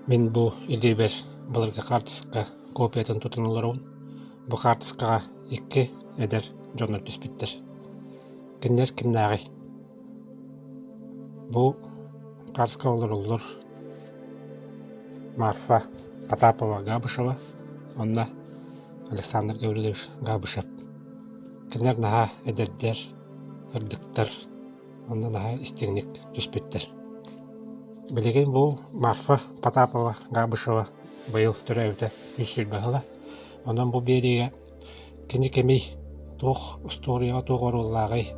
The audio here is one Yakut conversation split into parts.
Мин бу илиибэр былыргы хаартыска копиятын тутан олоробун. Бу хаартыскаҕа икки эдэр дьоннор түспүттэр. Кинилэр кимнээҕий? Бу хаартыскаҕа олороллор Марфа Потапова-Габышева уонна Александр Гаврильевич Габышев. Кинилэр наһаа эдэрдэр, сырдыктар, онно наһаа истиҥник түспүттэр. Билигин бу Марфа Потапова Габышева быйыл төрөөбүтэ 120 сыла. Онон бу биэриигэ кини кимий, туох устуоруйаҕа туох оруоллааҕый,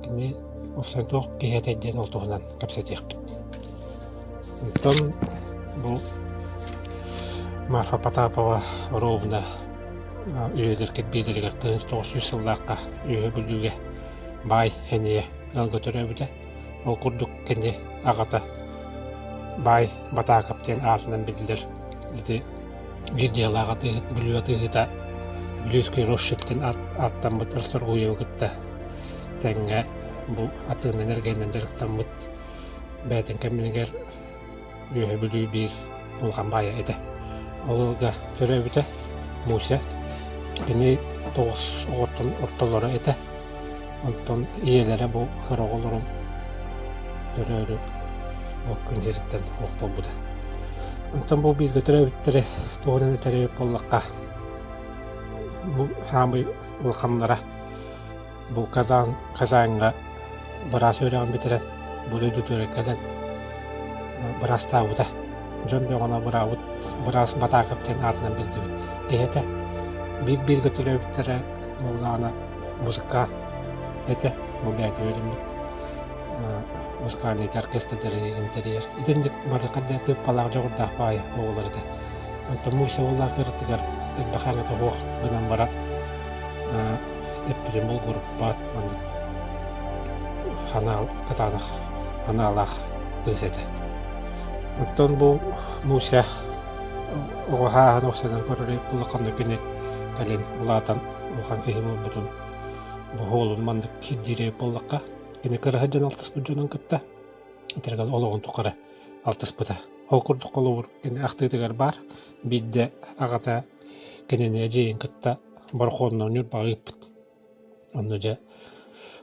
кини уопсайынан туох киһи этэй диэн ол туһунан кэпсэтиэхпит. Онтон бу Марфа Потапова оруобуна үйэлэр кирбиилэригэр 1900 сыллаахха Үөһэ Бүлүүгэ баай эниэ ыалга төрөөбүтэ. Ол курдук кини аҕата Баай Батаакап диэн аатынан биллэр ити гильдиялаах атыыһыт Бүлүү атыыһыта Вилюйский росчерк диэн ааттаммыт Расторгуевы кытта тэҥҥэ бу атыынан эргиэнинэн дьарыктаммыт бэйэтин кэмигэр Үөһэ Бүлүү биир улахан баайа этэ. Ол ыалга төрөөбүтэ Муся. Кини тоҕус оҕоттон ортолоро этэ. Онтон ийэлэрэ бу кыра оҕолорун төрөөрү бу күн сириттэн суох буолбута. Онтон бу бииргэ төрөөбүттэри тугунан этэр эбит буоллахха, бу саамай улаханнара Бу Казан, Казаҥҥа быраас үөрэҕин бүтэрэн, бу дойдутугар кэлэн быраастаабыта. Дьон бөҕөнө быраабыт, быраас Батаакап диэн аатынан биллибит киһи этэ. Биир-бииргэ төрөөбүттэрэ буоллаҕына музыкант этэ, бу бэйэтэ үөрэммит музыкальный оркестрдары тэрийэр. Итинник барыта да тыыппалаах дьоҕурдаах баайы оҕолор этэ. Онтон Муся уоллаах кыратыгар элбэх аҥата суох гынан баран эппитим булгуруппат маннык ханаал кытаанах анаалаах кыыс этэ. Оттон бу Муся оҕо сааһын охсунан көрөр улаханнык кини кэлин улаатан улахан киһи буолбутун бу уолун маннык кирдиирэ буоллахха кини кыра сылдьан алтыспыт дьонун кытта итиргэл олоҕун тухары алтыспыта. Ол курдук холобур кини ахтыытыгар баар биирдэ аҕата кинини эдьиийин кытта борохуонунан Ньурбаҕа ыыппыт. Онно дьэ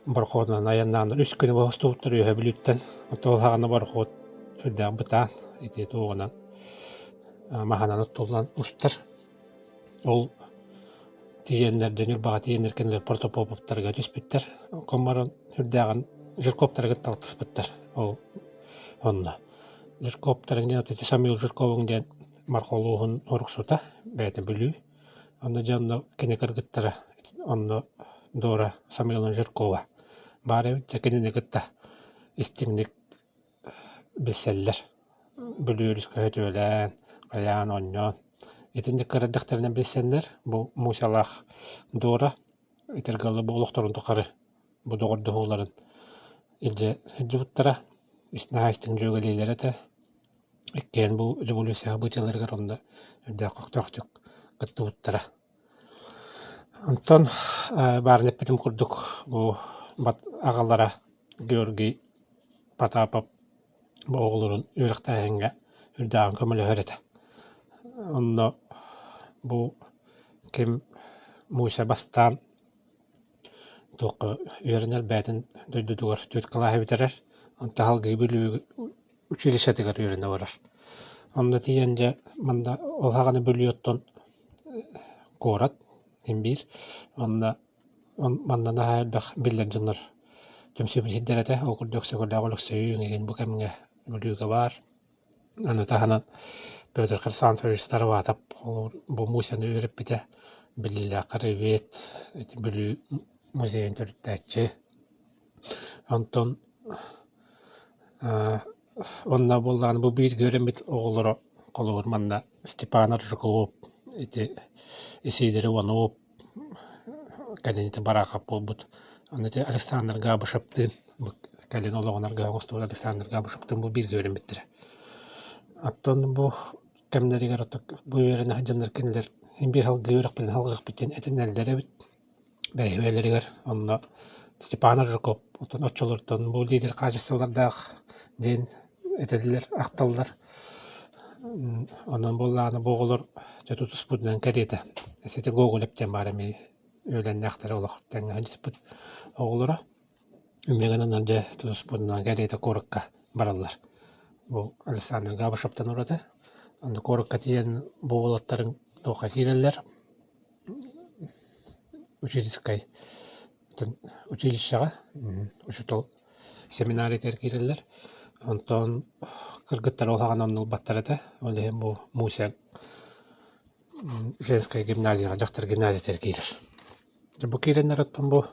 борохуонунан айаннаан үс күнү быһа устубуттар Үөһээ Бүлүүттэн. Оттон ол саҕана борохуот сүрдээх бытаан ити туоҕунан маһынан оттуллан устар. Ол тиийэннэр дьэ Ньурбаҕа тиийэннэр кинилэр Протопоповтарга түспүттэр. Комморон сүрдээҕин Жирковтары кытта алтыспыттар ол онно. Жирковтарыҥ диэн ити Самил Жирковуҥ диэн Марха улууһун уруксута, бэйэтэ Бүлүү. Онно дьэ онно кини кыргыттара онно Дора Самойловна Жиркова баар эбит. Дьэ кинини кытта истиҥник билсэллэр. Бүлүү өрүскэ сөтүөлээн, хайаан, оонньоон. Итинник кыра эрдэхтэринэ билсэннэр, бу Мусялаах Дора итиргэллэ бу олохторун тухары бу доҕордоһууларын илдьэ сылдьыбыттара. Наһаа истиҥ дьүөгэлиилэр этэ. Иккиэн бу революция событиеларыгар онно үрдээх көхтөөхтүк кыттыбыттара. Онтон баарын эппитим курдук бу аҕалара Георгий Потапов бу оҕолорун үөрэхтээһиҥҥэ үрдээҕин көмөлөһөр этэ. Онно бу ким Муся бастаан туохха үөрэнэр бэйэтин дойдутугар түөрт кылааһы бүтэрэр, онтон салгыы Бүлүү училищетыгар үөрэнэ барар. Онно тиийэн дьэ манна ол саҕана Бүлүү оттон куорат син биир. Онно манна наһаа элбэх биллэр дьоннор түмсүбүт сирдэрэ этэ. Ол курдук Өксөкүлээх Өлөксөйүн игин бу кэмҥэ Бүлүүгэ баар. Аны таһынан Петр Хрисанфович Староватов бу Мусяны үөрэппитэ биллиилээх краевед, ити Бүлүү музейын төрүттээччи. Онтон онно буоллаҕына бу бииргэ үөрэммит оҕолоро холобур манна Степан Аржаков ити Исидор Иванов кэлин ити Барахов буолбут. Аны ити Александр Габышевтыын кэлин олоҕун аргыһа оҥостубут Александр Габышевтыын бу бииргэ үөрэммиттэрэ. Оттон бу кэмнэригэр бу үөрэнэ сылдьаннар кинилэр син биир салгыы үөрэхпитин салҕыахпыт диэн этинэллэр эбит. Бэйэлэригэр онно Степан Аржаков оттон оччолортон бу лидер хаачыстыбалардаах диэн этэллэр, ахталлар. Онон буоллаҕына бу оҕолор дьэ тутуспутунан кэриэтэ сити Гоголев диэн баар эмиэ үөлэннээхтэрэ олох тэҥҥэ сылдьыспыт оҕолоро. Инньэ гынан дьэ тутуспутунан кэриэтэ куоракка бараллар. Бу Александр Габышевтан ураты. Аны куоракка тиийэн бу уолаттарыҥ туохха киирэллэр учительскай училищеҕа учуутал семинариятыгар киирэллэр. Онтон кыргыттар ол саҕана онно ылбаттар этэ. Ол иһин бу Муся женскай гимназияҕа дьахтар гимназиятыгар киирэр. Бу киирэннэр оттон бу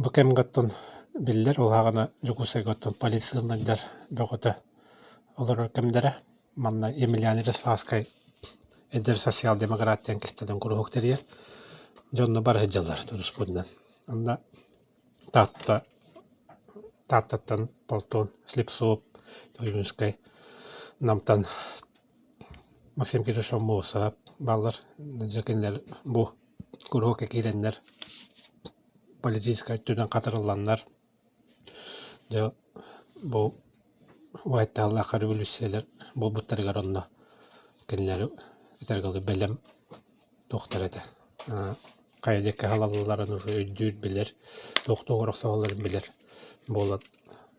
Бу кэмҥэ оттон биллэр, ол саҕана Дьокуускайга оттон полициялардар бөҕөтө олорор кэмнэрэ. Манна Емельян Ярославскай эдэр социал-демократ диэн кистэлэҥ куруһуок тэрийэр. Дьэ онно бара сылдьаллар тутуспутунан. Онно Таатта Тааттаттан Платон Слепцов, Ойуунускай, Намтан Максим Кириллович Аммосов бааллар. Дьэ кинилэр бу куруһуокка киирэннэр политическай өттүнэн хатарылланнар дьэ бу уһайтааллаах революциялар буолбуттарыгар онно кинилэри этэргэ бэлэм туохтар этэ хайа диэки халалларын уже өйдүүр билэр туох туох охсоһоллорун билэр буолан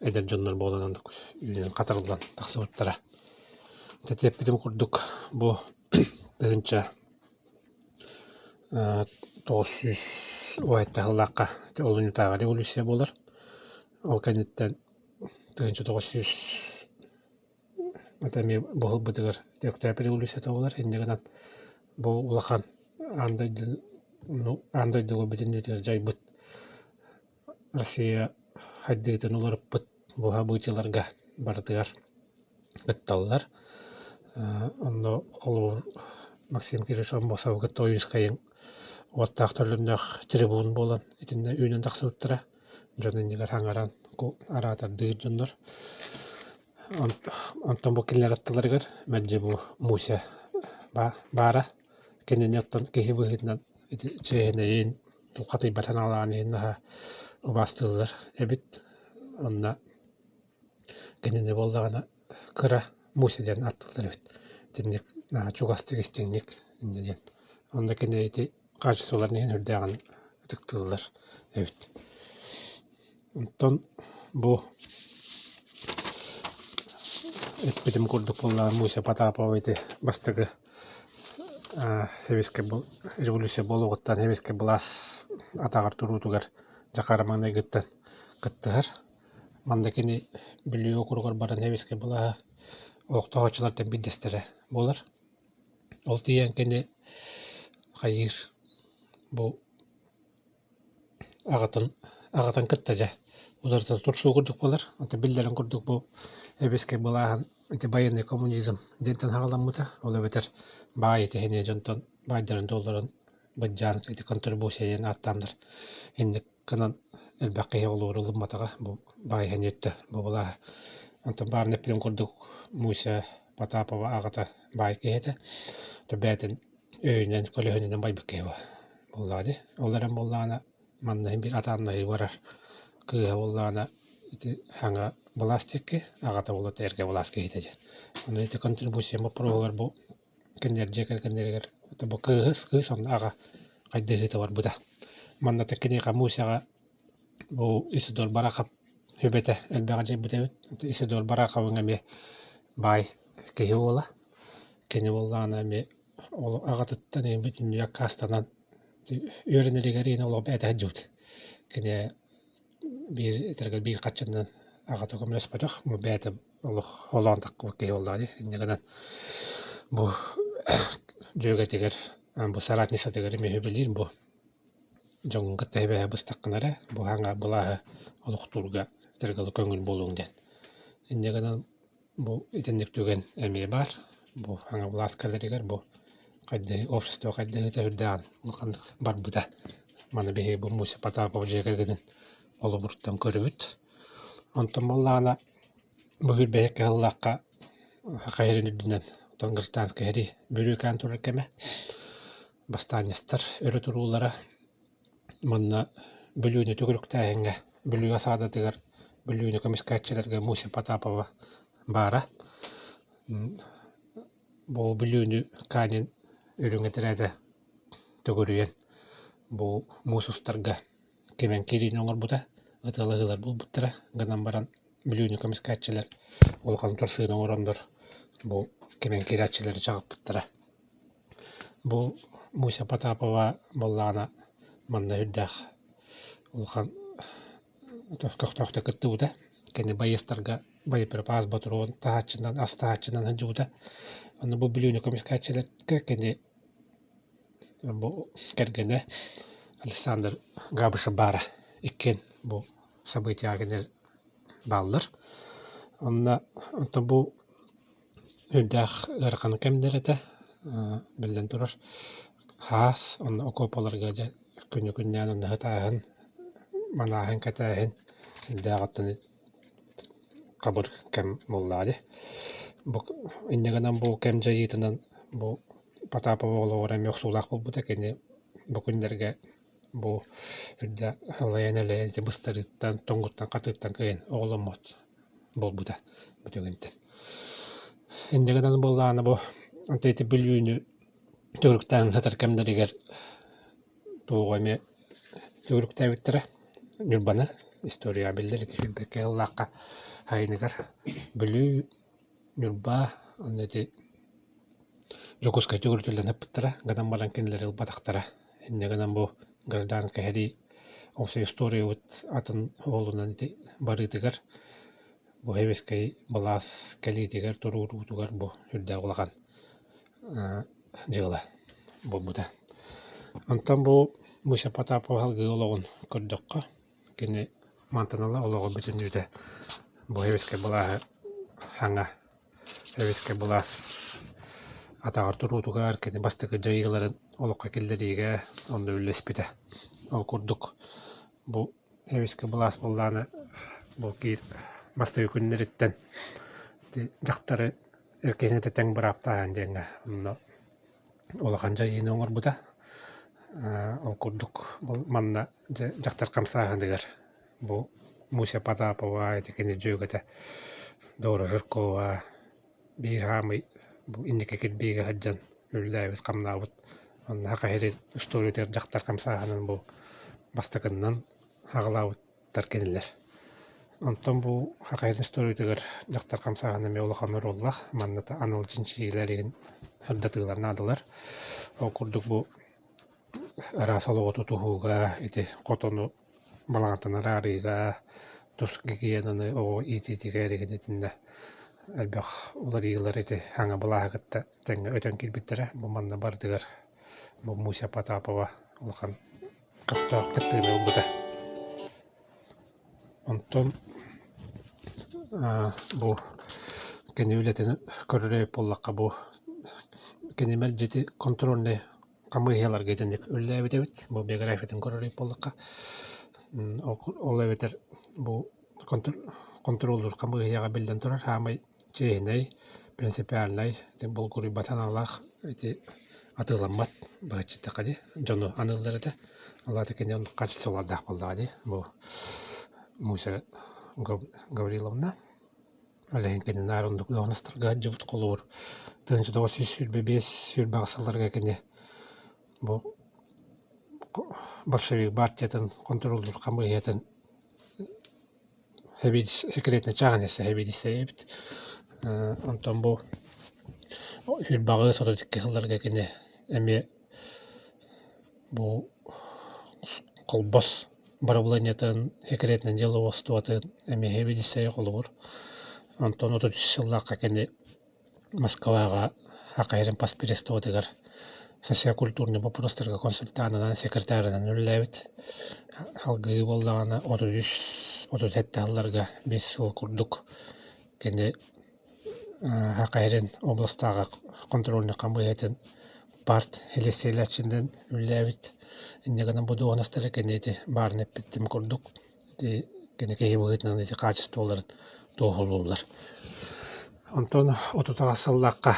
эдэр дьоннор буолан оннук үүнэн хатарыллан тахсыбыттара. Тэтиэппитим курдук бу 1900 уһайтаһыллаахха олунньутааҕы революция буолар. Ол кэнниттэн 1900 это эмиэ буһулбутугар Өктөөп революцията буолар. Инньэ гынан бу улахан аан дойдуну аан дойдуга бүтүннүүтүгэр дьайбыт Россия хайдыытын уларыппыт бу событиеларга барытыгар кытталлар. Онно холобур Максим Кириллович Аммосовы кытта Ойуунскайыҥ уоттаах төлөннөөх трибун буолан итиннэ үүнэн тахсыбыттара. Дьон иннигэр хаҥаран араатардыыр дьоннор. Онтон бу кинилэр аттыларыгар мэлдьи бу Муся баара. Кинини оттон киһи быһыытынан ити чиэһинэйин, хатыйбат санаалааҕын иһин наһаа убаастыыллар эбит. Онно кинини буоллаҕына кыра Муся диэн ааттыыллар эбит. Итинник наһаа чугастык истиҥник инньэ диэн. Онно кини ити хаачыстыбаларын иһин үрдээҕин ытыктыыллар эбит. Онтон бу эппитим курдук буоллаҕа Муся Потапова ити бастакы сэбиэскэй революция буолуоҕуттан сэбиэскэй былаас атаҕар туруутугар Дьахара маҥнайгыттан кыттыһар. Манна кини Бүлүү уокуругар баран сэбиэскэй былааһы олохтооччулартан биирдэстэрэ буолар. Ол тиийэн кини хайыыр бу аҕатын аҕатын кытта дьэ уларыта турсуу курдук буолар. Онтон биллэрин курдук бу эбискэй былааһын ити байыаннай коммунизм диэнтэн саҕаламмыта. Ол эбэтэр баай итиһини дьонтон баайдарын-дуолларын былдьаан ити контрибуция диэн ааттааннар инник гынан элбэх киһи олууру ылымматаҕа бу баай иһин бу былааһы. Онтон баарын эппитим курдук Муся Потапова аҕата баай киһи этэ. Бэйэтин өйүнэн, көлөһүнүнэн байбыт киһи буоллаҕа дии. Ол эрэн буоллаҕына манна иһин биир атааннаһыы барар. Кыыһа буоллаҕына ити саҥа былаас диэки, аҕата буолла эргэ былаас киһитэ диэн. Онон ити контрибуция боппуруоһугар бу кинилэр дьиэ кэргэннэригэр бу кыыһыс кыыс онно аҕа хайдыһыыта барбыта. Манна киниэхэ Мусяҕа бу Исидор Барахов сүбэтэ элбэҕи дьайбыт эбит. Исидор Бараховыҥ эмиэ баай киһи уола. Кини буоллаҕына эмиэ ол аҕатыттан бүтүннүү аккаастанан үөрэнэригэр иһин олох бэйэтэ сылдьыбыт. Кини биир этэргэ биир хаччыннан аҕата көмөлөспөтөх, бу бэйэтэ олох холоон таххыбыт киһи буоллаҕа дии. Инньэ гынан бу дьүөгэтигэр бу соратницатыгар эмиэ сөбүлүүр бу дьоҥҥун кытта сибээһи быстаххына эрэ бу саҥа былааһы олохтуурга этэргэ дылы көҥүл буолуоҥ диэн. Инньэ гынан Бу итинник түгэн эмиэ баар. Бу саҥа былаас кэлэригэр бу хайдыһыы общество хайдыһыыта үрдээҕин улаханнык барбыта. Маны биһиги бу Муся Потапова дьиэ кэргэнин холобуруттан көрөбүт. Онтон буоллаҕына бу сүүрбэһиккэ сыллаахха Саха сирин үрдүнэн оттон гражданскай сэрии бүрүүкээн турар кэмэ. Бастаанньыстар өрө туруулара манна Бүлүүнү төгүрүктээһиҥҥэ Бүлүү осадатыгар Бүлүүнү көмүскээччилэргэ Муся Потапова баара. Бу Бүлүүнү Канин үрүҥ этэрээтэ төгүрүйэн бу муус устарга кимэн киириини оҥорбута, ытыалаһыылар буолбуттара. Гынан баран Бүлүүнү көмүскээччилэр улахан торсууну оҥороннор бу кимэн киирээччилэри чаҕыппыттара. Бу Муся Потапова буоллаҕына манна үрдээх улахан көхтөөхтүк кыттыбыта. Кини байыастарга боеприпас, ботуруон таһааччынан, ас таһааччынан сылдьыбыта. Аны бу Бүлүүнү көмүскээччилэргэ кини бу кэргэнэ Александр Габышев баара. Иккиэн бу событияҕа кинилэр бааллар. Онно онтон бу Үрдээх ыарахан кэмнэр этэ, биллэн турар, хаас уонна окуопаларга дьэ күнү-күннээн онно сытааһын, манааһын, кэтээһин үрдээх оттон хабыр кэм буоллаҕа дии. Бу инньэ гынан бу кэм дьайыытынан бу Потапова олоҕор эмиэ охсуулаах буолбута кини бу күннэргэ бу үрдэ алайан-элэйэн ити быстарыыттан, тоҥуттан-хатыыттан кыайан оҕоломмот буолбута бу түгэнтэн. Инньэ гынан буоллаҕына бу ити Бүлүүнү төгүрүктээн сытар кэмнэригэр туоҕу эмиэ төгүрүктээбиттэрэ Ньурбаны история биллэр ити сүүрбэккэ сыллаахха сайыныгар Бүлүү Ньурба уонна ити Дьокуускай төгүрүтүллэн ыппыттара гынан баран кинилэри ылбатахтара. Инньэ гынан бу гражданскай сэрии ол историябыт атын суолунан ити барыытыгар бу сэбиэскэй былаас кэлиитигэр туруоруутугар бу сүрдээх улахан дьыала буолбута. Онтон бу Муся Потапова салгыы олоҕун көрдөххө кини мантан ыла олоҕо бүтүннүүтэ бу сэбиэскэй былааһы саҥа Сэбиэскэй былаас атаҕар туруутугар кини бастакы дьайыыларын олоххо киллэриигэ онно үлэлэспитэ. Ол курдук бу сэбиэскэй былаас буоллаҕына бу биир бастакы күннэриттэн дьахтары эр киһини тэҥ бырааптааһын диэҥҥэ онно улахан дьайыыны оҥорбута. Ол курдук манна дьахтар хамсааһыныгар Бу Муся Потапова ити кини дьүөгэтэ Дора Жиркова биир хаамый бу инники кирбиигэ сылдьан үлэлээбит-хамнаабыт онно саха сирин устуоруйатыгар дьахтар хамсааһынын бу бастакыннан аҕалаабыттар кинилэр. Онтон бу саха сирин устуоруйатыгар дьахтар хамсааһына эмиэ улахан оруоллаах. Манна анал чинчийиилэр игин сырдатыылар наадалар. Ол курдук бу араас олоҕу тутуһууга ити хотону балаҕантан араарыыга, тус гигиенаны оҕо иитиитигэр игин итиннэ элбэх уларыйыылар ити саҥа былааһы кытта тэҥҥэ өтөн киирбиттэрэ. Бу манна барытыгар бу Муся Потапова улахан көхтөөх кыттыыны ылбыта. Онтон бу кини үлэтин көрөр эбит буоллахха бу кини мэлдьи контрольнай хамыыһыйаларга итинник үлэлээбит эбит. Бу биографиятын көрөр эбит буоллахха ол эбэтэр бу хонтуруоллуур хамыыһыйаҕа биллэн турар саамай чиэһинэй, принципиальнай, булгуруйбат санаалаах ити атыыламмат быһаччыттахха дии дьону аныыллар этэ. Ол аата кини оннук хаачыстыбалардаах буоллаҕа дии бу Муся Гавриловна. Ол иһин кини наар оннук дуоһунастарга сылдьыбыт холобур 1925 28 сылларга кини бу большевик партиятын хонтуруоллуур хамыыһыйатын секретнэй чааһын сэбиэдиссэйэ эбит. Онтон бу 28 32 сылларга кини эмиэ бу Холбос бырабылыанньатын секретнэй деловодствотын эмиэ сэбиэдиссэйэ холобур. Онтон 33 сыллаахха кини Москваҕа АКР паспрестоватыгар социокультурнай боппуруостарга консультанынан, секретарынан үлэлээбит. Салгыы буоллаҕына 33 37 сылларга биэс сыл курдук кини АКР областааҕы контрольнай хамыыһыйатын парт силиэстийэлээччинэн үлэлээбит. Инньэ гынан бу дуоһунастары кини ити баарын эппиттим курдук ити кини киһи быһыытынан ити хаачыстыбаларын туоһулууллар. Онтон 38 сыллаахха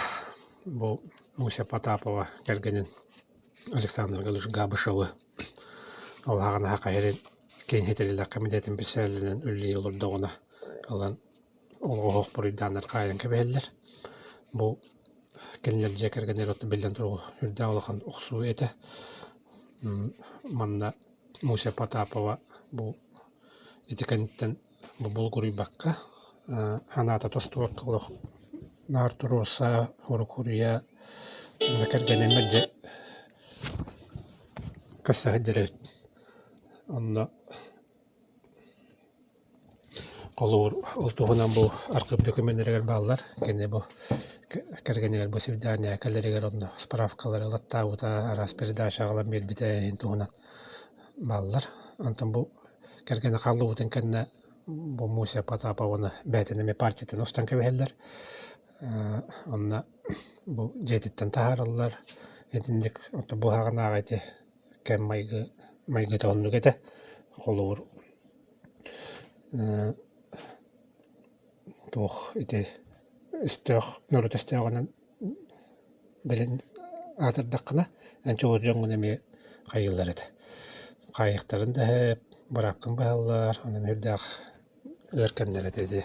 бу Муся Потапова кэргэнин Александр Габышевы ол аҕана саха сирин. Киин ситэрилээх кэмитиэтин бэссээлинэн үлэлии олордоҕуна ылан олоҕоһох буруйдааннар хаайан кэбиһэллэр. Бу кинилэр дьиэ кэргэнигэр биллэн турар үрдээх улахан охсуу этэ. Манна Муся Потапова бу ити кэнниттэн бу булгуруйбакка санаата тостубакка олох наар туруорса, урук-уруйа кэргэнэ мэлдьи көрсө сылдьар эбит. Онно холобур ол туһунан бу архыып докуменнарыгар бааллар. Кини бу кэргэнигэр бу свидание кэлэригэр онно справкалары ылаттаабыта, араас передача аҕалан биэрбитэ иһин туһунан бааллар. Онтон бу кэргэнэ хааллыбытын кэннэ бу Муся Потапованы бэйэтин эмиэ партиятын устан кэбиһэллэр. Онно бу дьиэтиттэн таһаараллар. Итинник оттон бу аҕынааҕы ити кэм майгы майгыта оннук этэ. Холобур туох ити өстөөх норуот өстөөҕүнэн билин аатырдаххына эн чугас дьоҥҥун эмиэ хайыыллар этэ. Хаайыахтарын да иһип, быраапкын быһаллар, онон үрдээх ыар кэмнэр этэ ити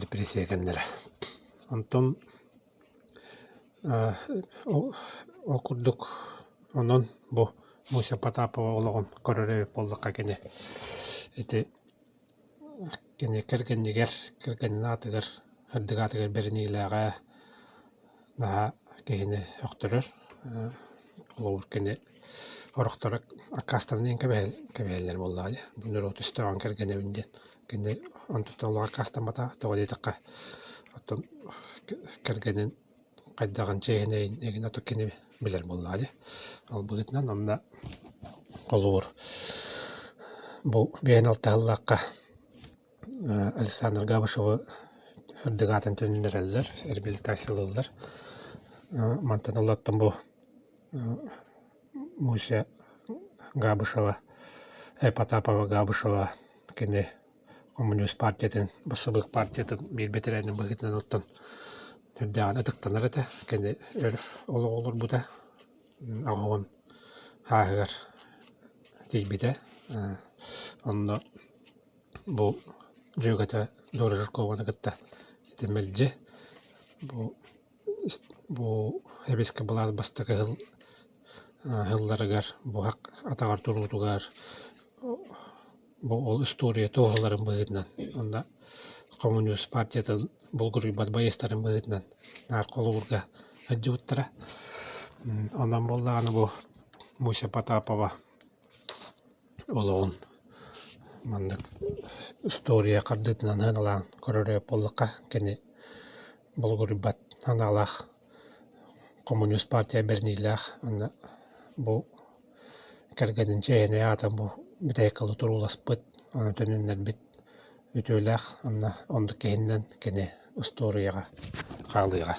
репрессия кэмнэрэ. Онтон Ол курдук онон бу Муся Потапова олоҕун көрөр эбит буоллахха кини ити кини кэргэнигэр кэргэнин аатыгар сырдык аатыгар бэриниилээҕэ наһаа киһини өхтөрөр. Холобур кини сорохторо аккаастанан иһэн кэбиһэллэр буоллаҕа дии бу норуот өстөөҕүн кэргэнэбин диэн. Кини онтуттан олох аккаастамматаҕа, тоҕо диэтэххэ, оттон кэргэнин хайдаҕын чиэһинэйин эҥин ото кини билэр буоллаҕа дии. Ол быһыытынан онно холобур бу бэйэни алтыһаллаахха Александр Габышевы сырдык аатын төнүннэрэллэр, реабилитациялыыллар. Мантан ыллаттан бу Муся Габышева, Потапова Габышева кини Коммунист партиятын, бассабыык партиятын биир бэтэрээнин быһыытынан оттон сүрдээҕин ытыктанар этэ. Кини өр олох олорбута, аҕаҕын ааһыгар тиийбитэ. Онно бу дьүөгэтэ Дора Жиркованы кытта ити мэлдьи бу Бу эбискэ былаас бастакы сылларыгар буһах атаҕар туруутугар бу ол история туоһуларын быһыытынан уонна хомуньуус партиятын булгуруйбат байыастарын быһыытынан наар холобурга сылдьыбыттара. Онон буоллаҕына бу Муся Потапова олоҕун маннык история хардыытынан сыаналаан көрөр буоллахха кини Булгуруйбат санаалаах коммунист партия бэриниилээх уонна бу кэргэнин чиэһинэй аата бу бүтэһик кылы турууласпыт, ону төнүннэрбит үтүөлээх уонна оннук киһиннэн кини устуоруйаҕа хаалыаҕа.